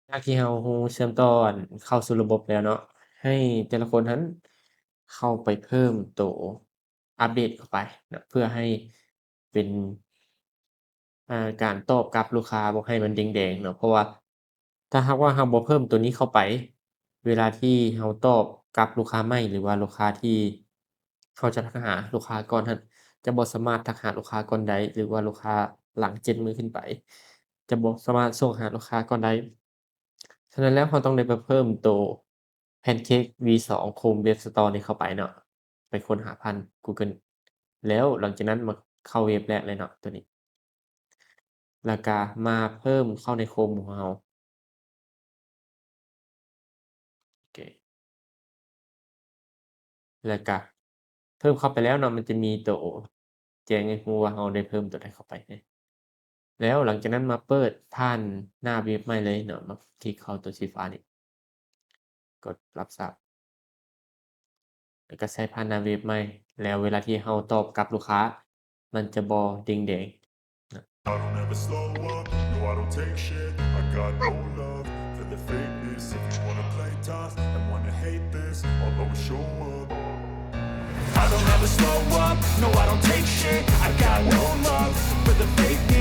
ຈາກທີ່ເຮົາຮູ້ເຊື່ອມຕໍ່ເຂົ້າສູ່ລະບົບແລ້ວເນາະ ໃຫ້ແຕ່ລະຄົນຫັ້ນເຂົ້າໄປເພີ່ມໂຕອັບເດດເຂົ້າໄປເນາະ ເພື່ອໃຫ້ເປັນ ອ່າ ການຕອບກັບລູກຄ້າບໍ່ໃຫ້ມັນແດງໆເນາະ ເພາະວ່າ ຖ້າຫາກວ່າເຮົາບໍ່ເພີ່ມໂຕນີ້ເຂົ້າໄປ ເວລາທີ່ເຮົາຕອບກັບລູກຄ້າໃໝ່ ຫຼືວ່າລູກຄ້າທີ່ເຮົາຈະທັກຫາລູກຄ້າກ່ອນຫັ້ນ ຈະບໍ່ສາມາດທັກຫາລູກຄ້າກ່ອນໄດ້ ຫຼືວ່າລູກຄ້າຫຼັງເຈັດມື້ຂຶ້ນໄປ ຈະບໍ່ສາມາດສົ່ງຫາລູກຄ້າກ່ອນໄດ້. ສະນັ້ນແລ້ວ ເຮົາຕ້ອງໄດ້ໄປເພີ່ມໂຕ Pancake V two Chrome Web Store ນີ້ເຂົ້າໄປເນາະ ໄປຄົ້ນຫາຜ່ານ Google ແລ້ວຫຼັງຈາກນັ້ນມາເຂົ້າເວັບແລ້ວເລີຍເນາະ ໂຕນີ້ ແລ້ວກະມາເພີ່ມເຂົ້າໃນ Chrome ຂອງເຮົາ ໂອເຄ ແລ້ວກະເພີ່ມເຂົ້າໄປແລ້ວເນາະ ມັນຈະມີໂຕແຈ້ງໃຫ້ຮູ້ວ່າເຮົາໄດ້ເພີ່ມໂຕໃດເຂົ້າໄປ ແລ້ວຫຼັງຈາກນັ້ນມາເປີດຜ່ານໜ້າເວັບໃໝ່ເລີຍເນາະ ມາຄລິກເຂົ້າໂຕສີຟ້ານີ້ ກົດຮັບຊາບ ແລ້ວກໍໃຊ້ຜ່ານໜ້າເວັບໃໝ່ ແລ້ວເວລາທີ່ເຮົາຕອບກັບລູກຄ້າ ມັນຈະບໍ່ເດ້ງແດງ. I don't ever slow up, no, I don't take shit. I got no love for the fakeness. If you wanna play tough and wanna hate this, I'll always show up. I don't ever slow up, no, I don't take shit. I got no love for the fakeness.